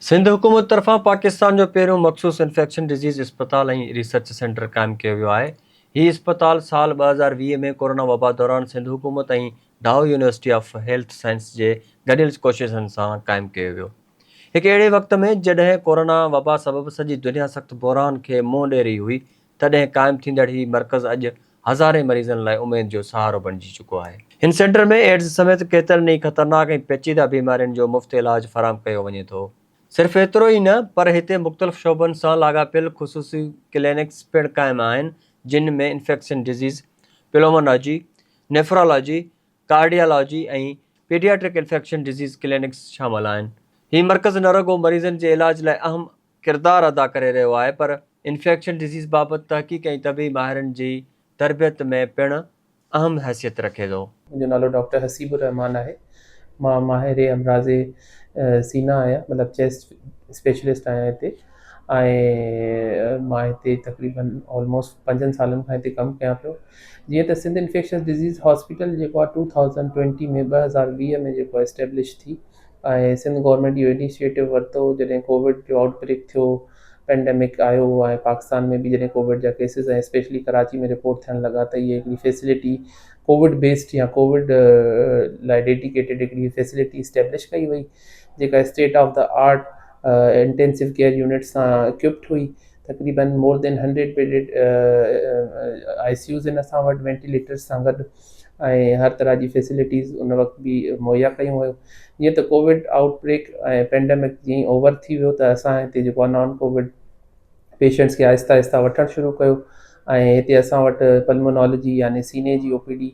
سنڌ حڪومت طرفان پاڪستان جو پهريون مخصوص انفيڪشن ڊزيز اسپتال ۽ ريسرچ سينٽر قائم ڪيو ويو آهي. هي اسپتال سال 2020 ۾ ڪورونا وبا دوران سنڌ حڪومت ۽ Dow university of health science جي گڏيل ڪوششن سان قائم ڪيو ويو. هڪ اهڙي وقت ۾ جڏهن ڪورونا وبا سبب سڄي دنيا سخت بحران کي منهن ڏئي رهي هئي تڏهن قائم ٿيندڙ هي مرڪز اڄ هزارين مريضن لاء اميد جو سهارو بڻجي چڪو آهي. هن سينٽر ۾ ايڊز سميت ڪيترن ئي خطرناڪ ۽ پيچيده بيمارين جو مفت علاج فراهم ڪيو وڃي ٿو. صرف ايترو ئي نه پر هتي مختلف شعبن سان لاڳاپيل خصوصي ڪلينڪس پڻ قائم آهن جن ۾ infection disease, pulmonology, nephrology, cardiology ۽ paediatric infection disease clinics شامل آهن. هي مرڪز نه رڳو مريضن جي علاج لاء اهم ڪردار ادا ڪري رهيو آهي پر انفيڪشن ڊزيز بابت تحقيق ۽ طبي ماهرن جي تربيت ۾ پڻ اهم حيثيت رکي ٿو. منهنجو نالو ڊاڪٽر حسيب الرحمان آهي. مان ماهر امراض سينا آهيان مطلب چيسٽ اسپيشلسٽ آهيان هتي ۽ مان هتي تقريبن آلموسٽ پنجن سالن کان هتي ڪم ڪيان پيو جيئن ته سنڌ انفيڪشس ڊزيز هاسپيٽل جيڪو آهي 2020 ۾ 2020 ۾ جيڪو آهي اسٽيبلش ٿي ۽ سنڌ گورنمينٽ اهو انيشيٽو ورتو جڏهن ڪووڊ جو آئوٽ بريڪ ٿيو پينڊيمڪ آيو ۽ پاڪستان ۾ به جڏهن ڪووڊ جا ڪيسز ۽ اسپيشلي ڪراچي ۾ رپورٽ ٿيڻ لڳا ته اهي هڪڙي فيسلٽي ڪووڊ بيسڊ يا ڪووڊ لاء ڊيڊيڪيٽيڊ هڪڙي فيسلٽي اسٽيبلش ڪئي وئي جيڪا state of the art intensive care unit سان اڪوپڊ هئي تقريبن more than hundred bedded I C Us آهن اسان وٽ وينٽيليٽرس سان گڏ ۽ هر طرح جي فيسلٽيز ان وقت به مهيا ڪيون ويون جيئن ته ڪووڊ آئوٽ بريڪ ۽ پينڊمڪ جيئن ئي اوور ٿي ويو ته اسان هتي جيڪو آهي نان ڪووڊ پيشنٽس کي آهستي آهستي وٺڻ شروع ڪيو ۽ هتي اسان وٽ پلمونالوجي يعني سيني جي او پي ڊي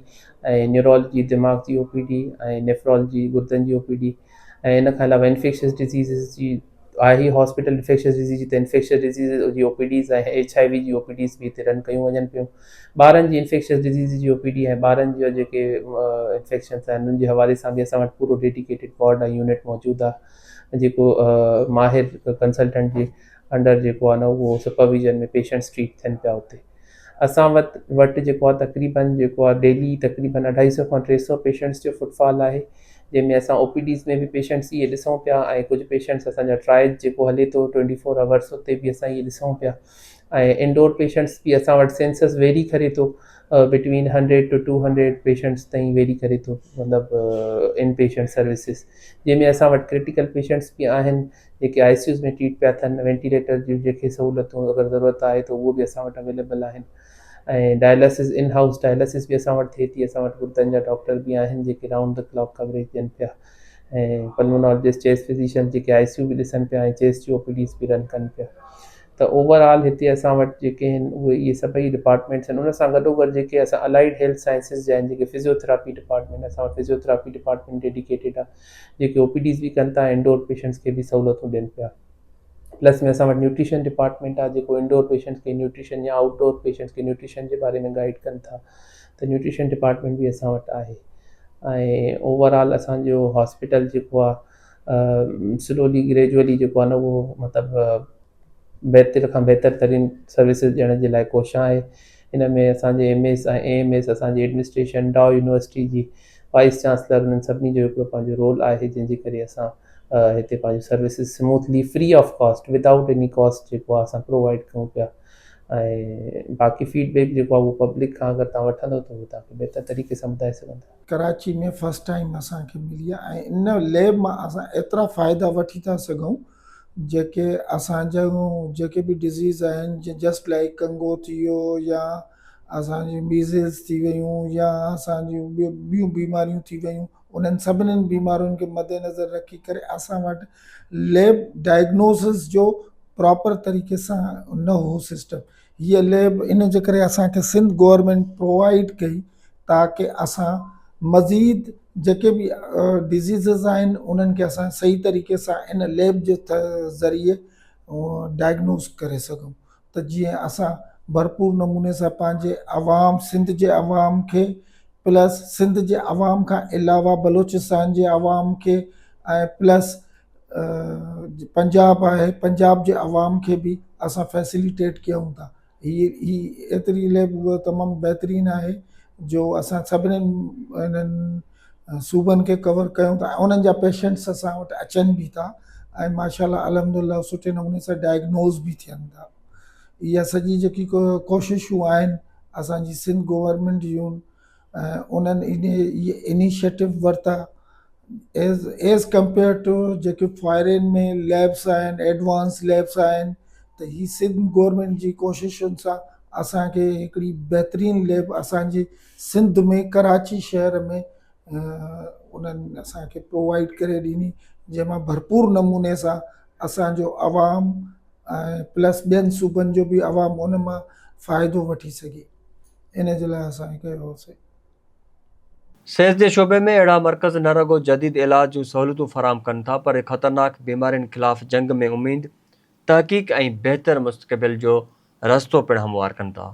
۽ نيورولوجي دماغ جي او پي ڊي ۽ نيفرولوجي گردن جي او پي ڊي ۽ ان کان علاوه انفيڪشس ڊزيزز جي آهي هاسپيٽل انفيڪشس ڊزيز جي ته انفيڪشس ڊزيز جي O P Ds ۽ H I V جي او پي ڊيز به هتي رن ڪيون وڃن پيون ٻارن جي انفيڪشس ڊزيز جي او پي ڊي ۽ ٻارن جا جيڪي انفيڪشنس آهن انهن جي حوالي سان به اسان وٽ پورو ڊيڊيڪيٽيڊ وارڊ ۽ يونٽ موجود آهي جيڪو ماهر ڪنسلٽنٽ جي انڊر جيڪو آهي نه اهو سپرويزن ۾ پيشنٽس ٽريٽ ٿين پيا اتي اسان وٽ وٽ جيڪو آهي تقريبن جيڪو آهي ڊيلي تقريبن اڍائي سو کان ٽي سو پيشنٽس جو فٽ فال آهي جنهن ۾ اسان او پي ڊيز ۾ به پيشنٽس اهي ڏسون پيا ۽ ڪجهه پيشنٽس اسان جا ٽرائج جيڪو هلي ٿو ٽوئنٽي فور آورس اتي به اسان اهي ڏسون پيا ۽ انڊور پيشنٽس به اسان وٽ سينسس ويري ڪري ٿو between hundred to two hundred patients تائين ويري ڪري ٿو مطلب ان پيشنٽ سروسز جنهن ۾ اسان وٽ ڪرٽيڪل پيشنٽس به آهن جيڪي آء سي يوز ۾ ٽريٽ پيا ٿين وينٽيليٽر جون جيڪي سهولتون اگر ضرورت آهي ته اهو به اسان وٽ اويليبل آهن ۽ ڊائلاسز ان هائوس ڊائلاسز به اسان وٽ ٿئي ٿي اسان وٽ گردن جا ڊاڪٽر به آهن جيڪي رائونڊ the clock coverage ڏين پيا ۽ پلمونالوجسٽ چيسٽ فزيشن جيڪي آء سي يو به ڏسن پيا ۽ چيسٽ جي او پي ڊيز به رن ڪن پيا ته اوور آل هتي اسان وٽ جيڪي آهن اهي اهي سڀئي ڊپارٽمينٽس آهن ان سان گڏو گڏ جيڪي اسان الائيڊ هيلٿ سائنسز جا آهن جيڪي فزيوٿراپي ڊپارٽمينٽ اسان وٽ فزيوٿراپي ڊپارٽمينٽ ڊيڊيڪيٽيڊ آهي جيڪي او پي ڊيز به ڪن ٿا انڊور پيشنٽس کي به سهولتون ڏين پيا پلس ۾ اسان وٽ نيوٽريشن ڊپارٽمينٽ آهي جيڪو انڊور پيشنٽس کي نيوٽريشن يا آئوٽ ڊور پيشنٽس کي نيوٽريشن جي باري ۾ گائيڊ ڪن ٿا ته نيوٽريشن ڊپارٽمينٽ به اسان وٽ آهي ۽ اوور آل اسانجو هاسپيٽل جيڪو آهي سلولي گريجولي جيڪو آهي نه اهو مطلب بهتر کان بهتر ترين سروسز ڏيڻ جي لاء ڪوشان آهي ان ۾ اسانجي ايم ايس ۽ اي ايم ايس اسانجي ايڊمنسٽريشن ڊاء يونيورسٽي جي وائيس چانسلر انهن سڀني جو هڪڙو پنهنجو رول آهي جنهن جي ڪري اسان هتي پنهنجون services smoothly free of cost without any cost جيڪو آهي اسان پرووائيڊ ڪيون پيا ۽ باقي فيڊ بيڪ جيڪو آهي اهو پبلڪ کان اگر توهان وٺندو ته اهو توهان کي بهتر طريقي سان ٻڌائي سگهندا. ڪراچي ۾ فرسٽ ٽائيم اسان کي ملي آهي ۽ ان ليب مان اسان ايترا فائدا وٺي ٿا سگهون جيڪي اسان جا جيڪي به ڊزيز آهن جسٽ لائيڪ ڪنگو ٿي ويو يا اسان جون ميزلز ٿي ويون يا اسان جون ٻيون بيماريون ٿي ويون انهن سڀني بيمارين کي مد نظر رکي ڪري اسان وٽ ليب ڊائگنوسس جو پراپر طريقي سان نه هو سسٽم هيء ليب ان جي ڪري اسان کي سنڌ گورنمينٽ پرووائيڊ ڪئي تاڪه اسان مزيد جيڪي به ڊزيزز آهن انهن کي اسان صحيح طريقي سان ان ليب جي ذريعي ڊائگنوز ڪري سگهون ته جيئن اسان ڀرپور نموني سان پنهنجي عوام سنڌ جي عوام کي پلس سنڌ جي عوام کان علاوه بلوچستان جي عوام کي ۽ پلس پنجاب آهي پنجاب جي عوام کي به اسان فيسليٽيٽ ڪيون ٿا هي هي ايتري ليب اها تمام بهترين آهي جو اسان سڀني انهن صوبن کي ڪور ڪيون ٿا انهن جا پيشنٽس اسان وٽ اچن به ٿا. ۽ ماشاء الله الحمد الله سٺي نموني سان ڊائگنوز به ٿين ٿا. اها سڄي جيڪي ڪوششون آهن اسان جي سنڌ گورنمينٽ جون انهن اهي انيشيٽو ورتا ايز ايز ڪمپيئر ٽو جيڪي فارين ۾ ليبس آهن ايڊوانس ليبس آهن ته هي سنڌ گورنمينٽ جي ڪوششن سان اسانکي هڪڙي بهترين ليب اسانجي سنڌ ۾ ڪراچي شهر ۾ انهن اسانکي پرووائيڊ ڪري ڏني جنهن مان ڀرپور نموني سان اسانجو عوام ۽ پلس ٻين صوبن جو به عوام ان مان فائدو وٺي سگهي ان جي لاء اسان ڪيو هوسي. صحت جي شعبي ۾ اهڙا مرڪز نه رڳو جديد علاج جون سهولتون فراهم ڪن ٿا پر خطرناڪ بيمارين خلاف جنگ ۾ اميد، تحقيق ۽ بهتر مستقبل جو رستو پڻ هموار ڪن ٿا.